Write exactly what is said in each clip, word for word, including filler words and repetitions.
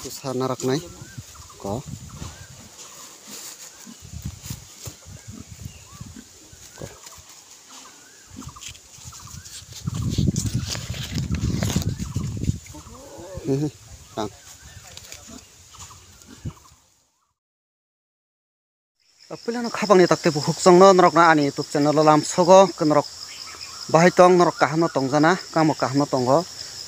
Tusa naraknai ko. Ko. Hehe, tang. Puilano khapangni takte bukhuk chwngno norokno ani YouTube channel o lam sogo, khe norok bahai tong, norok kaham no tongjana, kamo kaham no tongo,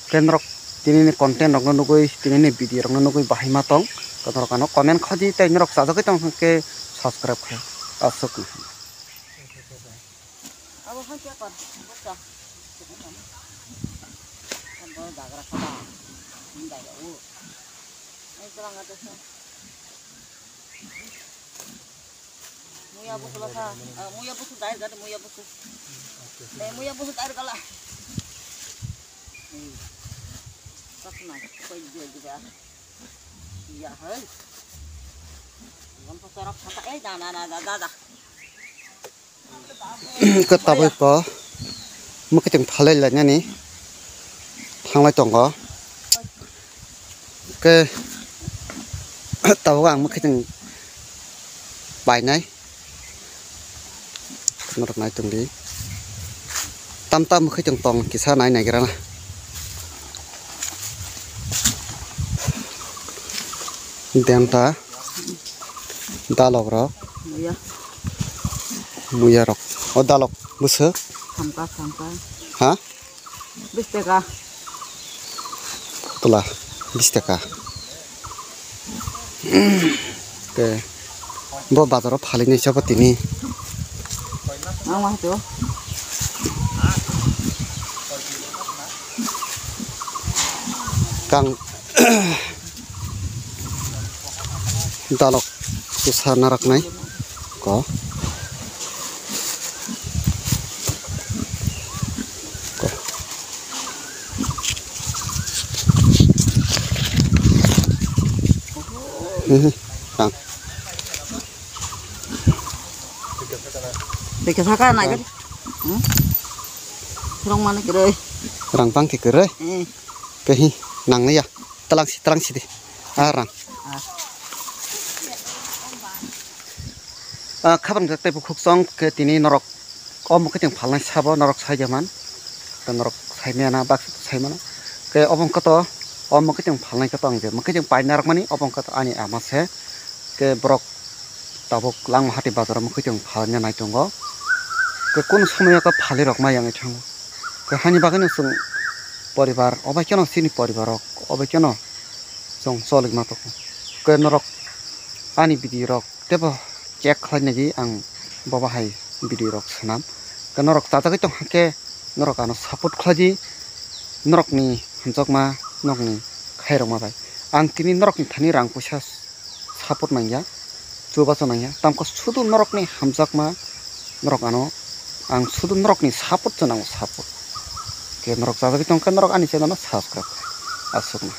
khe norok tinini content rokno nugui, tinini video rokno nugui bahai ma tong, khe norok ano comment khaidi tei norok chajagwi tong khe subscribe khai aswk. Abo hai khe kar, bwsa. Abo dagra kha ba, hwnjak ya o. Ai, twlang ga tesa. Muya busu la kha, ah, muya busu dai ga, muya busu. Dai muya busu dai ga la. Hmm. Tak na, koi dia dia. Iya, hai. Wan pa sarap kha ta, eh, da, da, da, da, da. Khe tabuk ko mwkhwtwng phalwi lainani thanglai tongo. Khe tabuk ang mwkhwtwng painai. Norok nai tongdi. Tam tam mwkhwtwng tong kisa nai naigra na. Denta. Dalok rok. Muya. Muya rok. O dalok bwswk. Samka, samka. Ha? Bis taka. Pula, bis taka. Te, bo bazaro phalini sabo tini. Ang ma hato. Kang dalok tusa naraknai ko. Ko. Hehe, tang. Teka saka na gari. Hmm? Rong mana kere? Rang pang kere. Eh. Kehi nang ya. Talang si, talang si di. Ah, rang. Ah. Ah, khabang jak tei bukhuk chwng khe tini norok o mwkhwtwng phalnai sabo norok sai jaman. Tei norok sai maya na bak sai mano. Khe obo wngkha to o mwkhwtwng phalnai khe to ang je mwkhwtwng pai narwkmani obo wngkha to ani ama se. Khe borok tabuk Langmahati bazaro mwkhwtwng phalna nai tongo. Khe kunu somoyo khe phalirok ma yangwi thango. Khe hani bagwino chwng poribar obo kheno chini poribar rok obo kheno chwng cholikma tongo. Khe norok ani video rok teibo check khlai nai di ang bo bahai video rok swnam. Khe norok chajagwi tong khe norok ano support khlai di, norokni hamjakma, norokni khairokma bai. Ang tini norokni thani rang puisa support nangya, chubachu nangya. Tamkhe sudu norokni hamjakma, norok ano, ang sudu norokni support se nango, support. Khe norok chajagwi tong khe norok ani channel no subscribe khlai. Aswkno.